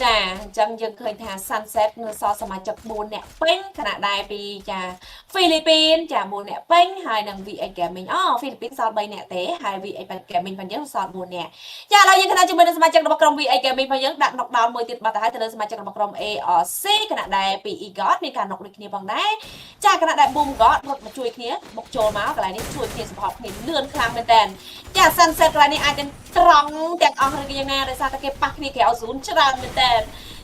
ចាអញ្ចឹងយើងឃើញថា Sunset នៅសល់សមាជិក4នាក់ពេញខណៈដែរពីចាហ្វីលីពីនចា4នាក់ពេញហើយនិង VX Gaming អូហ្វីលីពីនសល់3នាក់ទេហើយ VX Gaming របស់យើងសល់4នាក់ចាឥឡូវយើងគណៈជាមួយនឹងសមាជិករបស់ក្រុម VX Gaming របស់យើងដាក់ knock down មួយទៀតបាត់ទៅហើយទៅលើសមាជិករបស់ក្រុម ARC ខណៈដែរពី EGOT មានការ knock ដូចគ្នាផងដែរចាខណៈដែរ Boom God រត់មកជួយគ្នាបុកចូលមកកន្លែងនេះជួយគ្នា support គ្នាលឿនខ្លាំងមែនតើចា Sunset កន្លែងនេះអាចទាំងត្រង់ទាំងអស់ឬយ៉ាងណាដោយសារតែគេប៉ះគ្នាក្រៅ zone ច្រើនមែនតើ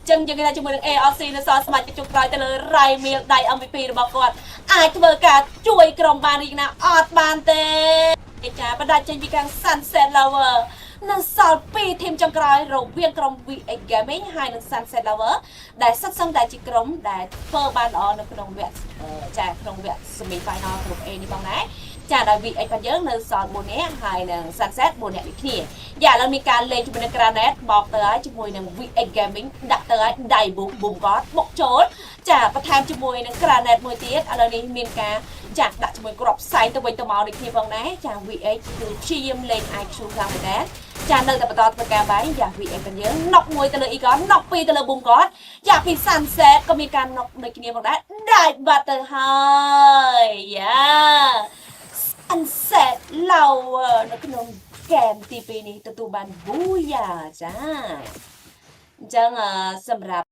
ចឹងយើងគេថាជាមួយនឹង ARC នៅសល់សមាជិកចុងក្រោយទៅលើរៃមៀលដៃ MVP របស់គាត់អាចធ្វើការជួយក្រុមបានឬយ៉ាងណាអត់បានទេចាបដាច់ចេញពីខាង Sunset Lover នៅសល់2 team ចុងក្រោយរវាងក្រុម VX Gaming ហើយនិង Sunset Lover ដែលសិតសឹងតែជាក្រុមដែលធ្វើបានល្អនៅក្នុងវគ្គចាក្នុងវគ្គ semi final ក្រុម A នេះផងដែរចាដោយ VX របស់យើងនៅសល់4នាក់ហើយនិង Sunset 4នាក់ដូចគ្នាយ៉ាឥឡូវមានការលេងជាមួយនឹង Granite បោកទៅហើយជាមួយនឹង VX Gaming ដាក់ទៅហើយដៃ boom boom គាត់បុកចូលចាបន្ថែមជាមួយនឹង Granite មួយទៀតឥឡូវនេះមានការចាដាក់ជាមួយក្របផ្សែងទៅវិញទៅមកដូចគ្នាផងដែរចា VX គឺព្យាយាមលេង IQ ខ្លាំងមែនតើចានៅតែបន្តធ្វើការបែងយ៉ា VX របស់យើង knock មួយទៅលើ Econ knock ពីរទៅលើ Boom គាត់យ៉ាពី Sunset ក៏មានការ knock ដូចគ្នាផងដែរដាច់បាត់ទៅហើយយ៉ា Sunset Lover នៅក្នុងហ្គេមទី2នេះទទួលបាន Booyah ចាអញ្ចឹងសម្រាប់